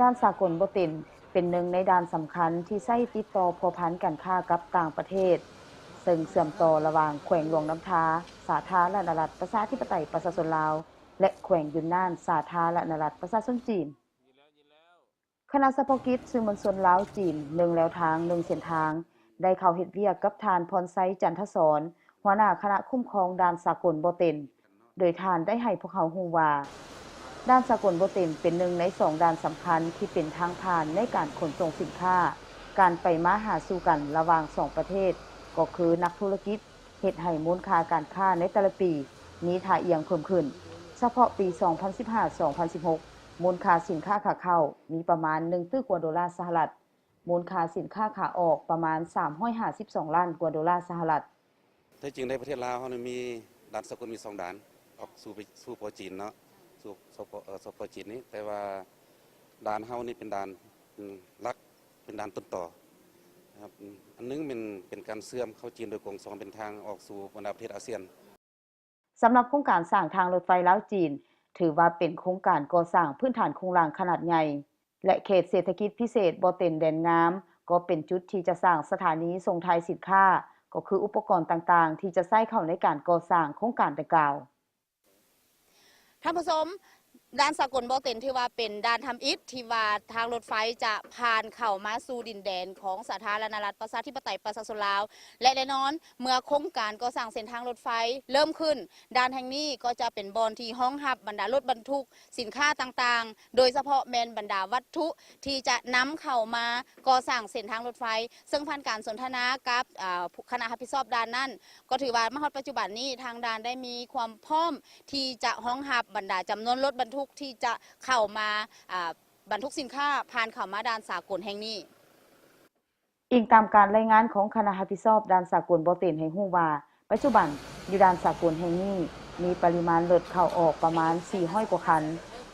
ດ່ານສາກົນບໍ່ເຕັນ ເປັນໜຶ່ງໃນດ່ານສຳຄັນທີ່ໃຊ້ຕິດຕໍ່ພົວພັນການຄ້າກັບຕ່າງປະເທດ, ເຊິ່ງເຊື່ອມຕໍ່ລະຫວ່າງແຂວງຫຼວງນ້ຳທາ, ສາທາລະນະລັດປະຊາທິປະໄຕປະຊາຊົນລາວ ແລະ ແຂວງຢຸນນານ, ສາທາລະນະລັດປະຊາຊົນຈີນ. ຄະນະສະເພາະກິດສື່ມວນຊົນລາວ-ຈີນ ໜຶ່ງແລວທາງ ໜຶ່ງເສັ້ນທາງ ໄດ້ເຂົ້າເຮັດວຽກກັບທ່ານ ພອນໄຊ ຈັນທະສອນ ຫົວໜ້າຄະນະຄຸ້ມຄອງດ່ານສາກົນບໍ່ເຕັນ, ໂດຍທ່ານໄດ້ໃຫ້ພວກເຮົາຮູ້ວ່າ ດ່ານສາກົນບໍ່ເຕັນ ເປັນໜຶ່ງໃນສອງດ່ານສຳຄັນທີ່ເປັນທາງຜ່ານໃນການຂົນສົ່ງສິນຄ້າ, ການໄປມາຫາສູ່ກັນລະຫວ່າງສອງປະເທດ, ກໍຄືນັກທຸລະກິດ ເຮັດໃຫ້ມູນຄ່າການຄ້າໃນແຕ່ລະປີມີທ່າອ່ຽງເພີ່ມຂຶ້ນ. ສະເພາະປີສອງພັນສິບຫ້າ ສອງພັນສິບຫົກ ມູນຄ່າສິນຄ້າຂາເຂົ້າມີປະມານໜຶ່ງຕື້ກວ່າໂດລາສະຫະລັດ, ມູນຄ່າສິນຄ້າຂາອອກປະມານສາມຮ້ອຍຫ້າສິບສອງລ້ານກວ່າໂດລາສະຫະລັດ. ແທ້ຈິງໃນປະເທດລາວເຮົານີ້ມີດ່ານສາກົນມີສອງດ່ານ ອອກສູ່ໄປສູ່ປະເທດຈີນເນາະ ສູ່ ສປ ເອີ ສປ ຈີນນີ້ ແຕ່ວ່າດ່ານເຮົານີ້ເປັນດ່ານ ເປັນຫຼັກ ເປັນດ່ານຕົ້ນຕໍນະຄັບ. ອັນໜຶ່ງແມ່ນເປັນການເຊື່ອມເຂົ້າຈີນໂດຍກົງ, ສອງເປັນທາງອອກສູ່ບັນດາປະເທດອາຊຽນ. ສຳລັບໂຄງການສ້າງທາງລົດໄຟລາວ-ຈີນ ຖືວ່າເປັນໂຄງການກໍ່ສ້າງພື້ນຖານໂຄງລ່າງຂະໜາດໃຫຍ່ ແລະ ເຂດເສດຖະກິດພິເສດບໍ່ເຕັນແດນງາມ ກໍເປັນຈຸດທີ່ຈະສ້າງສະຖານີສົ່ງຖ່າຍສິນຄ້າ, ກໍຄືອຸປະກອນຕ່າງໆທີ່ຈະໃຊ້ເຂົ້າໃນການກໍ່ສ້າງໂຄງການດັ່ງກ່າວ. ທ່ານຜູ້ຊົມ, ດ່ານສາກົນບໍ່ເຕັນ ຖືວ່າເປັນດ່ານທຳອິດທີ່ວ່າທາງລົດໄຟຈະຜ່ານເຂົ້າມາສູ່ດິນແດນຂອງສາທາລະນະລັດປະຊາທິປະໄຕປະຊາຊົນລາວ ແລະ ແນ່ນອນ ເມື່ອໂຄງການກໍ່ສ້າງເສັ້ນທາງລົດໄຟເລີ່ມຂຶ້ນ, ດ່ານແຫ່ງນີ້ກໍຈະເປັນບ່ອນທີ່ຮອງຮັບບັນດາລົດບັນທຸກສິນຄ້າຕ່າງໆ, ໂດຍສະເພາະແມ່ນບັນດາວັດຖຸທີ່ຈະນຳເຂົ້າມາກໍ່ສ້າງເສັ້ນທາງລົດໄຟ. ເຊິ່ງຜ່ານການສົນທະນາກັບ ອາ ຄະນະຮັບຜິດຊອບດ່ານນັ້ນ, ກໍຖືວ່າມາຮອດປັດຈຸບັນນີ້ ທາງດ່ານໄດ້ມີຄວາມພ້ອມທີ່ຈະຮອງຮັບບັນດາຈຳນວນລົດບັນທຸກທີ່ຈະເຂົ້າມາ ອາ ບັນທຸກສິນຄ້າຜ່ານເຂົ້າມາດ່ານສາກົນແຫ່ງນີ້. ອີງຕາມການລາຍງານຂອງຄະນະຮັບຜິດຊອບດ່ານສາກົນບໍ່ເຕັນໃຫ້ຮູ້ວ່າ, ປັດຈຸບັນຢູ່ດ່ານສາກົນແຫ່ງນີ້ ມີປະລິມານລົດເຂົ້າອອກປະມານສີ່ຮ້ອຍກວ່າຄັນ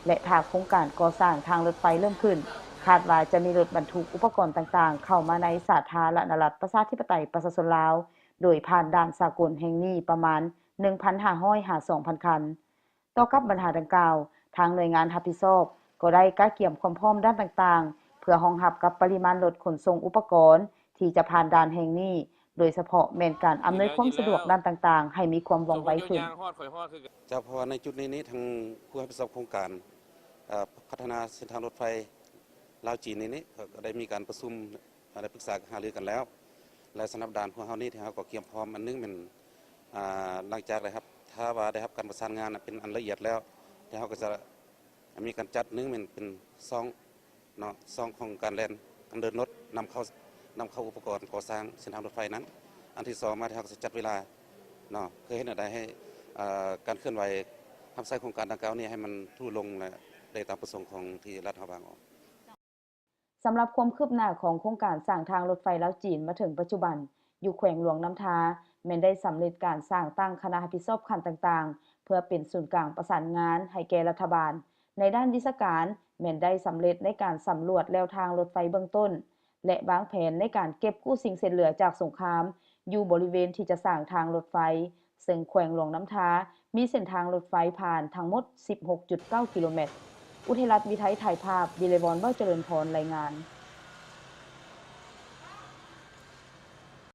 ແລະ ຖ້າໂຄງການກໍ່ສ້າງທາງລົດໄຟເລີ່ມຂຶ້ນ, ຄາດວ່າຈະມີລົດບັນທຸກອຸປະກອນຕ່າງໆເຂົ້າມາໃນສາທາລະນະລັດປະຊາທິປະໄຕປະຊາຊົນລາວ ໂດຍຜ່ານດ່ານສາກົນແຫ່ງນີ້ປະມານໜຶ່ງພັນຫ້າຮ້ອຍຫາສອງພັນຄັນ. ຕໍ່ກັບບັນຫາດັ່ງກ່າວ, ທາງໜ່ວຍງານຮັບຜິດຊອບກໍໄດ້ກະກຽມຄວາມພ້ອມດ້ານຕ່າງໆ ເພື່ອຮອງຮັບກັບປະລິມານລົດຂົນສົ່ງອຸປະກອນທີ່ຈະຜ່ານດ່ານແຫ່ງນີ້, ໂດຍສະເພາະແມ່ນການອຳນວຍຄວາມສະດວກດ້ານຕ່າງໆໃຫ້ມີຄວາມວ່ອງໄວຂຶ້ນ. ເຈົ້າ, ເພາະວ່າໃນຈຸດນີ້ນີ້ ທາງຜູ້ຮັບຜິດຊອບໂຄງການ ເອີ ພັດທະນາເສັ້ນທາງລົດໄຟລາວ-ຈີນນີ້ນີ້ ກໍໄດ້ມີການປະຊຸມ ໄດ້ປຶກສາຫາລືກັນແລ້ວ ແລະ ສຳລັບດ່ານພວກເຮົານີ້ ທີ່ເຮົາກໍກຽມພ້ອມ ອັນໜຶ່ງແມ່ນ ອາ ຫຼັງຈາກໄດ້ຮັບ ຖ້າວ່າໄດ້ຮັບການປະສານງານເປັນອັນລະອຽດແລ້ວ ແລ້ວເຮົາກໍຈະມີການຈັດ ໜຶ່ງແມ່ນເປັນຊ່ອງເນາະ ຊ່ອງຂອງການແລ່ນ ການເດີນລົດນຳເຂົ້າ ນຳເຂົ້າອຸປະກອນກໍ່ສ້າງເສັ້ນທາງລົດໄຟນັ້ນ. ອັນທີສອງມາ ທີ່ເຮົາກໍຈະຈັດເວລາເນາະ ເພື່ອເຮັດແນວໃດໃຫ້ ອາ ການເຄື່ອນໄຫວຮັບໃຊ້ໂຄງການດັ່ງກ່າວນີ້ໃຫ້ມັນທຸລົງ ແລະ ໄດ້ຕາມປະສົງຂອງທີ່ລັດເຮົາວາງອອກ. ສຳລັບຄວາມຄືບໜ້າຂອງໂຄງການສ້າງທາງລົດໄຟລາວ-ຈີນມາເຖິງປັດຈຸບັນ, ຢູ່ແຂວງຫຼວງນ້ຳທາ ແມ່ນໄດ້ສຳເລັດການສ້າງຕັ້ງຄະນະຮັບຜິດຊອບຂັ້ນຕ່າງໆ ເພື່ອເປັນສູນກາງປະສານງານໃຫ້ແກ່ລັດຖະບານ. ໃນດ້ານວິຊາການ ແມ່ນໄດ້ສຳເລັດໃນການສຳຫຼວດແລວທາງລົດໄຟເບື້ອງຕົ້ນ ແລະ ວາງແຜນໃນການເກັບກູ້ສິ່ງເສດເຫຼືອຈາກສົງຄາມ ຢູ່ບໍລິເວນທີ່ຈະສ້າງທາງລົດໄຟ, ເຊິ່ງແຂວງຫຼວງນ້ຳທາມີເສັ້ນທາງລົດໄຟຜ່ານທັງໝົດສິບຫົກຈຸດເກົ້າກິໂລແມັດ. ອຸເທລັດ ວິໄທ ຖ່າຍພາບ, ວິໄລວອນ ເບົາຈະເລີນພອນ ລາຍງານ.